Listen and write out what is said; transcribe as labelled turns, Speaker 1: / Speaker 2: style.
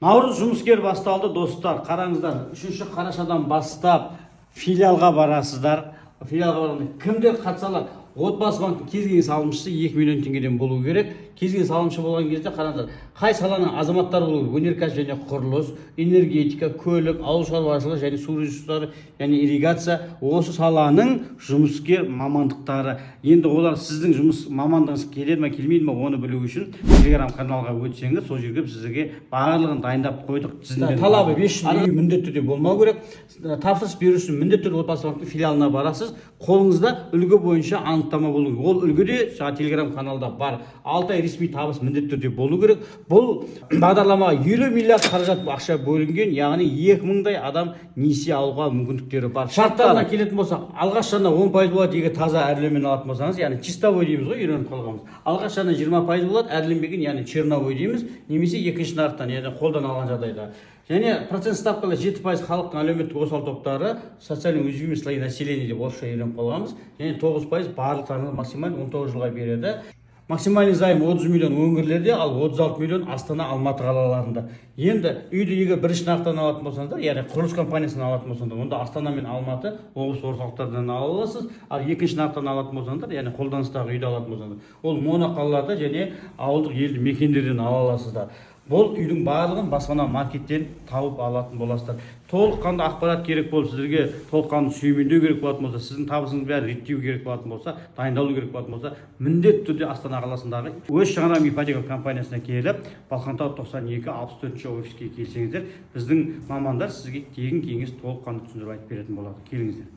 Speaker 1: Наурыз жұмыскер басталды, достар. Қараңыздар, 3 қарашадан бастап филиалға барасыздар. Филиалға барғанда кімдер қатыса алады? Отбасы банктің кез келген салымшысы 2 миллион теңгеден болу керек. Кез келген салымшы болған кезде, қараңыздар, қай саланың азаматтары болу керек: өнеркәсіп және құрылыс, энергетика, көлік, ауыл шаруашылығы және су ресурстары және ирригация, осы саланың жұмыскер мамандықтары. Енді олар сіздің жұмыс мамандығыңыз келеді ма, келмейді ма, оны білу үшін Телеграм каналға өтсеңіз, сол жерге біз сізге барлығын дайындап қойдық, тізімдерін. Талабы 500 үй міндетті түрде болмау керек. Тапсырыс беру үшін міндетті түрде Отбасы банктің филиалына барасыз. Қолыңызда үлгі бойынша анықтама болу керек, ол үлгі де жаңағы Телеграм каналда бар. 6 ай ресми табыс міндетті түрде болу керек. Бұл бағдарламаға 50 миллиард қаражат, ақша бөлінген, яғни 2000-дай адам несие алуға мүмкіндіктері бар. Шарттарына келетін болсақ, алғаш жарна 10% болады, егер таза әрлеумен алатын болсаңыз, яғни чистовой дейміз ғой, үйреніп қалғанбыз. Алғаш жарна 20% болады, әрленбеген, яғни черновой дейміз, немесе екінші нарықтан, яғни қолдан алған жағдайда. Және процент ставкалар 7%, халықтың әлеуметтік осал топтары, социально уязвимые слои населения деп орысша үйреніп қалғанбыз, және 9% барлықтарына, максимально 19 жылға береді. Максимальный займ 30 миллион өңірлерде, ал 36 миллион Астана, Алматы қалаларында. Енді үйді егер бірінші нарықтан алатын болсаңыздар, яғни құрылыс компаниясынан алатын болсаңыздар, онда Астана мен Алматы облыс орталықтарынан ала аласыз. Ал екінші нарықтан алатын болсаңыздар, яғни қолданыстағы үйді алатын болсаңыздар, ол моноқалаларда және ауылдық елді мекендерден ала аласыздар. Бұл үйдің барлығын Баспана Маркеттен тауып алатын боласыздар. Толыққанды ақпарат керек болып, сіздерге толыққанды сүйемелдеу керек болатын болса, сіздің табысыңыз бәрі реттеу керек болатын болса, дайындалу керек болатын болса, міндетті түрде Астана қаласындағы «Өз шаңырағым» ипотека компаниясына келіп, Балқантау 92, 64-ші офиске келсеңіздер, біздің мамандар сізге тегін кеңес, толыққанды түсіндіріп айтып беретін болады. Келіңіздер.